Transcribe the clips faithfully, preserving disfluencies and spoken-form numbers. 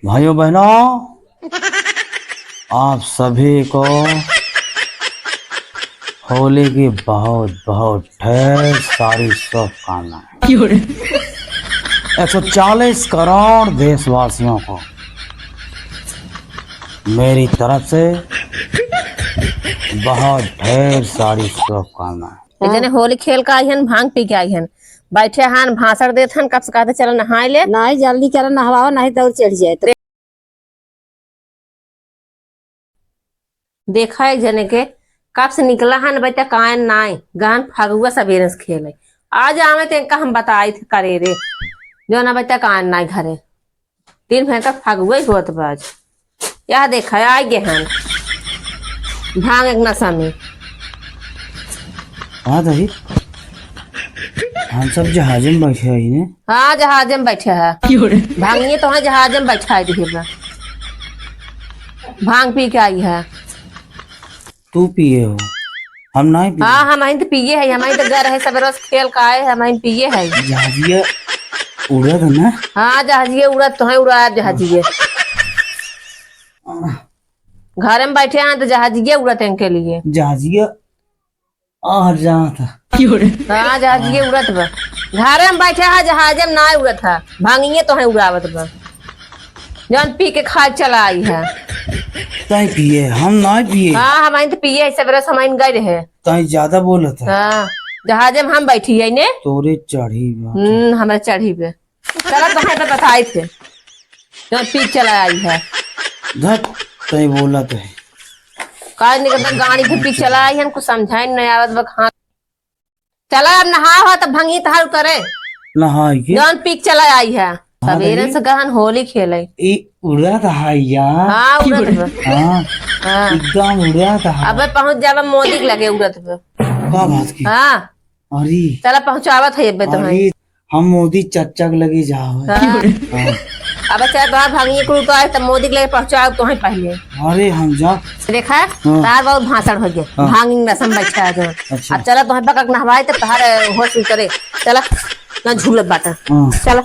भाइयों बहनों, आप सभी को होली की बहुत बहुत ढेर सारी शुभकामनाएं। क्यों रे? एक सौ चालीस करोड़ देशवासियों को मेरी तरफ से बहुत ढेर सारी शुभकामनाएं। ए जने होली खेल का आई हन, भांग पी के आई हन, बैठे हन, भाषण देत हन, कब से कहते चलो नहाए ले। नाही, जल्दी करो, नहवाओ, नाही दौड़ चढ़ जाए तो। देखा एक जने के कब से निकला हन, बच्चा कायन नाय, गहन फगुआ सबेरे से खेले। आज आवे तो इनका हम बताई थे करे रे, जो ना बच्चा कायन नाय घरे। दिन भर का फगुआ ही होत बा आज। यह देखा, आ गए हन भांग एक नशा में। हाँ दही, हम सब जहाजे में बैठे हई ने। हाँ, जहाजे में बैठे है। क्यों रे? भांगिए तो है, जहाजे में बैठा है, देखिए बा। भांग पी के आई है। तू पिए हो, हम नहीं पिए। हाँ, हम आइन तो पिए है, हम आइन तो घर है, सब रोज खेल का आए, हम आइन पिए है। जहाजिया उड़त है ना? हाँ, जहाजिया उड़त तो है, उड़ा जहाजिया। आह। घर में बैठे हैं तो जहाजिया उड़त है इनके लिए। जहाजिया आह जात है। हाँ, जहाजिया उड़त बा। घर में बैठे है, जहाजे में ना उड़त है, भांगिए तो है उड़ावत बा। जौन पी के खा चला आई है। तै पिए, हम ना पिए। हाँ, हम आइन तो पिए है, सबेरे से हम आइन गए रहे। तै ज्यादा बोलत है। हाँ, जहाजे में हम बैठी है ने। तोरे चढ़ी बा। हम्म, हमारे चढ़ी बे। चला तो है तो बताई थे। जौन पी चला आई है। धत, तै बोलत है। काहे निकलता गाड़ी पे पी चला आई है, कुछ समझाए नहीं आवत बा, हाँ। चला अब नहा हो तब भंगी तहार करे। नहाई के? जौन पी के चला आई है। हाँ, सबेरे दही। से गहन होली खेले। ई उड़त है यार। हाँ, उड़त बा। हाँ। हाँ। एकदम उड़त है। अबे पहुँच जाबा मोदी के लगे उड़त बा। का बात की? हाँ। अरे। चला पहुँचावत है अबे तो अरे, हम। हम मोदी चच्चा के लगे जाओ। हाँ। हाँ। अबे चला तोहार भंगी कुल तो आए तब मोदी के लगे पहुँचाओ तो है पहले। अरे हम जा। देखा, हाँ। तार बहुत भाषण हो गया। हाँ। भांग नशा में बैठा है जो। अच्छा। अब चला, तोहे पकड़ के नहवाए, तो तोहार होश उतरे। चला, ना झूलत बाटा। हाँ। चला।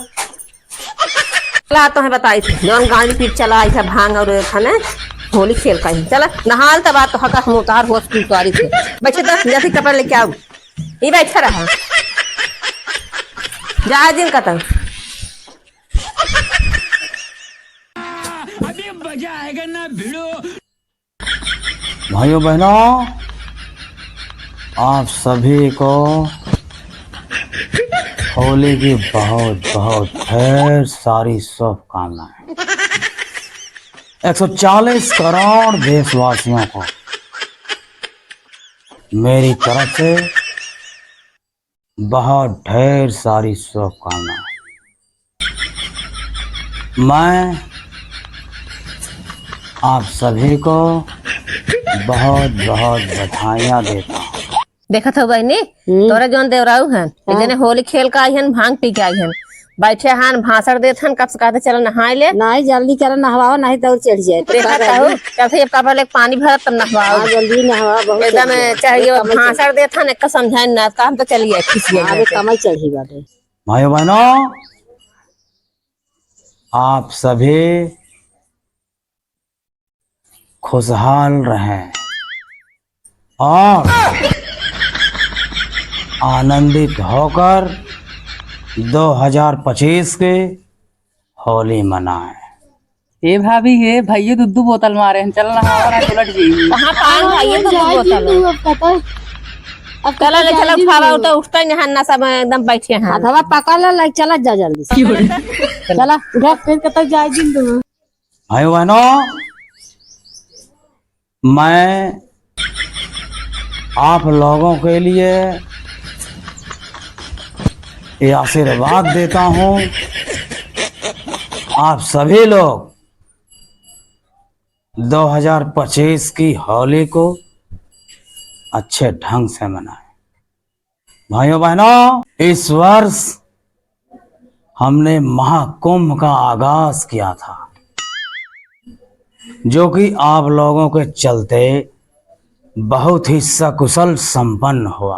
चला, तोहे बताई थी, जौन गाड़ी पी चला आई है, भांग और खाने होली खेल का ही। चला, नहाल तब बात तो हका हम तोहार होश उतारी थे। बैठे तो, जाते कपड़ा लेके आओ। ये बैठा रहा। जा जिन कतन। अभी मजा आएगा ना भिड़ो। भाइयों बहनों, आप सभी को होली की बहुत बहुत ढेर सारी शुभकामनाएं। एक सौ चालीस करोड़ देशवासियों को मेरी तरफ से बहुत ढेर सारी शुभकामनाएं। मैं आप सभी को बहुत बहुत बधाइयाँ देता हूँ। देखत हो बहिनी, हम्म। तोरे जौन देवराऊ हन, हाँ। जने होली खेल का आई हन, भांग पी के आई हन, बैठे हन, भाषण देत हन, कब से कहते चलो नहाए ले। नाही, जल्दी करो, नहवाओ, नाही दौड़ चढ़ जाए। तो देखत का हो, करी? कहते अब कपड़ा लेके पानी भरत तब नहवाओ। हाँ, जल्दी नहवा, बहुत एकदम चढ़ जाए। चाहे ये कमई भाषण चढ़ देत हन, एक समझाए ना, काम तो चलिए, खिसिए हाँ, जाए। अबे कमई चढ़ी बाटे। भाइयों बहनों, आप सभी खुशहाल रहें और आनंदित होकर दो हज़ार पच्चीस के होली मनाएं। ए भाभी, हे भइये दू दू बोतल मारे हैं, चल नहावा ना, उलट जाई। कहाँ पान हाँ, भइये दू दू जाए बोतल? दिन तू अब कतई, अब चला कतई ले, जाए चला, दिन उठावा, तू। उठा, उठता ही नहीं, नशा में एकदम बैठे हैं। हथवा पकड़ ले, ले, चला जा जल्दी से। चला, उठा। फिर कतई जाए दिन तू। भाइयों बहनों, मैं आप लोगों के लिए ये आशीर्वाद देता हूँ, आप सभी लोग दो हज़ार पच्चीस की होली को अच्छे ढंग से मनाएं। भाइयों बहनों, इस वर्ष हमने महाकुंभ का आगाज किया था, जो कि आप लोगों के चलते बहुत ही सकुशल संपन्न हुआ।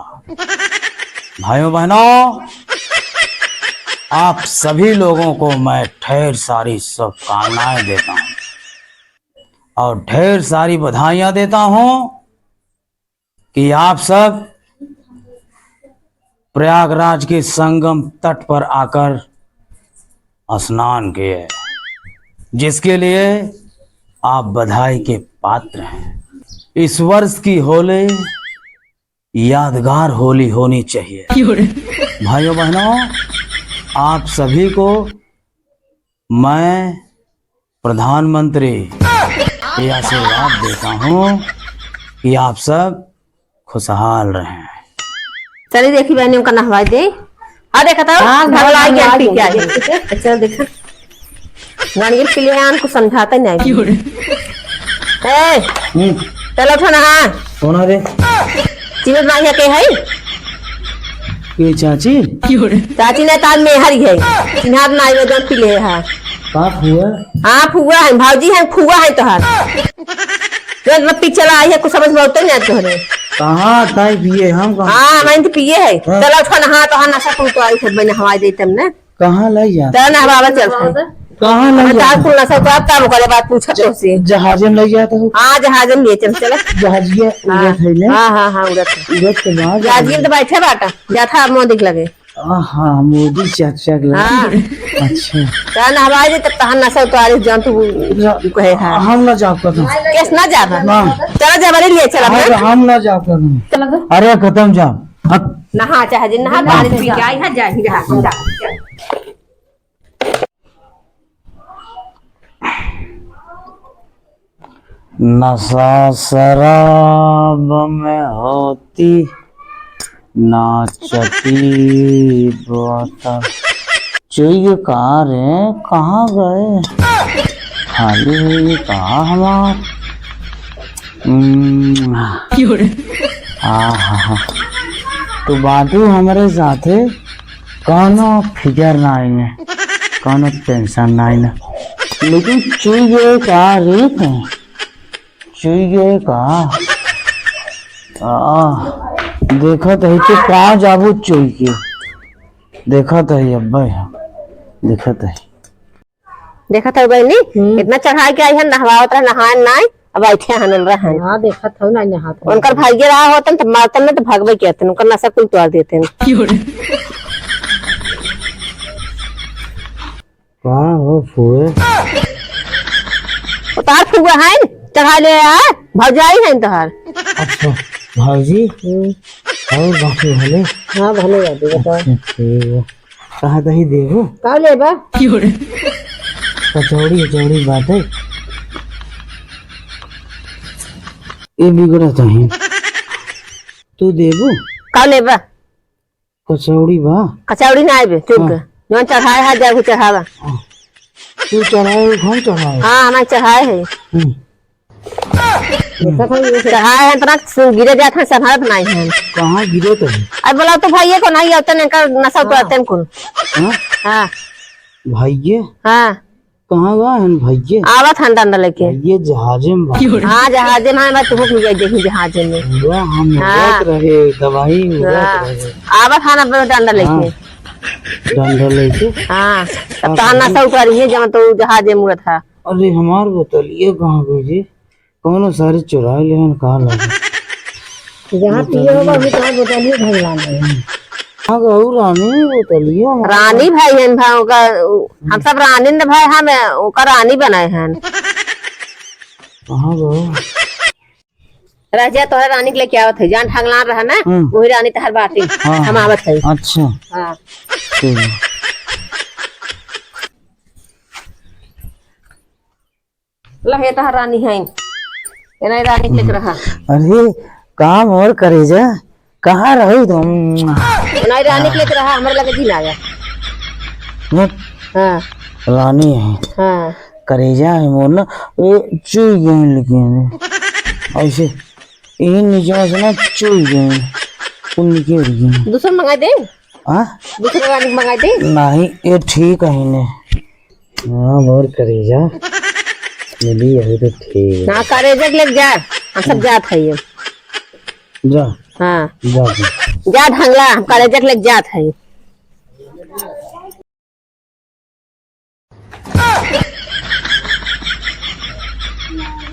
भाइयों बहनों, आप सभी लोगों को मैं ढेर सारी शुभकामनाएं देता हूं और ढेर सारी बधाइयां देता हूं कि आप सब प्रयागराज के संगम तट पर आकर स्नान किए, जिसके लिए आप बधाई के पात्र हैं। इस वर्ष की होली यादगार होली होनी चाहिए। क्यों रे? भाइयों बहनों, आप सभी को मैं प्रधानमंत्री ये आशीर्वाद देता हूँ कि आप सब खुशहाल रहें। चलिए देखी बहनी, उनका नहवाई दे। आ देखा था, हाँ, भगला नहवाई गया, नहवाई पी के दे। आए। चल देखा। गाड़ियन के लिए आन को समझाता ही नहीं। क्यों रे? ए, हम्म। चलो उठो ना। कौन है रे? चिन्हत ना है के है? ये चाची? क्यों रे? चाची ने तार में हरी है। चिन्हत ना आइए, जौन पी ले है। का फुआ? हाँ, फुआ है, भौजी है, फुआ है तोहार। जो मतलब पी चला आई है, कुछ समझ में होते नहीं तोहरे। कहाँ ताई पिए, हम कहाँ? हाँ, मैं तो पिए है। हाँ। चलो उठो ना, हाँ, तोहार नशा कुल तो आई है, मैंने हवाई दे तमने। कहाँ लइ जात? चल ना, बाबा, चल। कहाँ लइ जात? चार कुल नशा तो आप काम करे, बात पूछा तो से। जहाजे में लइ जात हो? हाँ, जहाजे में ले चल, चल। जहाजिया हाँ। उड़त है ने? हाँ, हाँ, हाँ, उड़त है। उड़त के बाद जहाजिया में तो बैठे बाटा, जाता मोदी के लगे। हाँ, हाँ, मोदी चाचा के लगे। हाँ। अच्छा। चल ना, हवाई दे, तब तहां नशा उतारे, जान तू जा-, कहे है। हम ना जाब करम। केस ना जाब? ना। चला, जबरी ले चला, हम, हाँ? हम ना जाब करम। चला तो। अरे, खत्म जा। हट। नहा चाहे जे नहा, पानी पी के आई है, जा, जा, जा, जा। नशा शराब में होती नाचती बोतल। चुइये का रे, कहाँ गए? खाली हुई का हमार? हम्म। आहा। तू बाटू हमरे साथे, कौनो फिकर नाई ने, कौनो tension नाई ने। लेकिन चुइये का रे तू? चुइये का? आ, देखत ही तू कहाँ जाबू चुइये? देखत ही अब्बे हम, देखत ही। देखत हौ बहिनी, हम्म। इतना चढ़ाई के आई है, नहवावत रहे, नहाए नाई, अब बैठे हनल रहन। हाँ, देखत हौ ना, नहात हौ। उनकर भाइये रहा होतन, त मारतन न, त भगबे किया तन, उनकर नशा कुल तोड़ देते हैं। का हो फुए? उतार फुआ है, चढ़ा ले आ, भौजाई है तोहार। अच्छा, भौजी? हम्म। और बाकी भले? हाँ, भले बाकी, बताओ। अच्छा, ठीक है। कहा दही देबू? का लेबा? कचौड़ी, कचौड़ी बाटे। ये बिगड़त है। तू देबू? का लेबा? कचौड़ी बा? कचौड़ी ना आइबे, चुप हाँ। के। जौन चढ़ाए है, जाके चढ़ावा। हाँ। तू चढ़ाए हो, हम चढ़ाए? हाँ, हमारे चढ़ाए है। हम्म। चढ़ाए हैं, इतना गिरे जात हैं, संभालत नहीं हैं। कहाँ गिरे तो है? अब बोला तो भइये को नहीं, अब तने का नशा हाँ। उतरते हैं कुल। हाँ? हाँ। भइये? हाँ। कहाँ गए हैं भइये? आवत हैं डंडा लेके। भइये जहाजे में बा। हाँ, जहाजे में, मैं तुमको मिल जाए, देखी जहाजे में। पूरा हम हाँ। उड़त रहे, दवाई उड़त हाँ। रहे। आवत हैं ना डंडा लेके। हाँ। डंडा लेके? हाँ। अब का तहां करी? नशा उतरी है, जब तो जहाजे में उड़त है। अरे हमार बोतलिया कहाँ गई जी? कौनो सारे चुराए लेहन, कहाँ लगे? जहाँ पिए होगा, वही तो बोतलिया भंगला में। हाँ, गऊ रानी बोतलिया हमार। रानी भाई हन, भाई ओका, हम सब रानी न भाई, हम ओका रानी बनाए हन। कहाँ गऊ? रह जा, तोहरे रानी के लेके आवत है, जान ढंगला रहा ना, हम्म। वही रानी तहर बाटी, हाँ। हम आवत है। अच्छा। हाँ। ठीक है। लहे तहार रानी है। एनाई रानी के लेके रहा। अरे, काम और करे जा। कहाँ रहो तुम? एनाई रानी के लेके रहा, हमरे लगे जी ना आया। मत। हाँ। रानी है। हाँ। करेजा है मोर ना, ये चुई गए लेकिन। ऐसे, ये नीचे से ना चुई गए। वो निकल गए। दूसर मंगा दे? हाँ? दूसर रानी मंगा दे? नहीं, ये ठीक है ने। हाँ, मोर करेजा। मिली यही तो ठीक है। हाँ, करेजा के लेके जा। हम सब जात है ये। जा। हाँ। जा तू। जा ढंगला, हम करेजा के लेके जात है।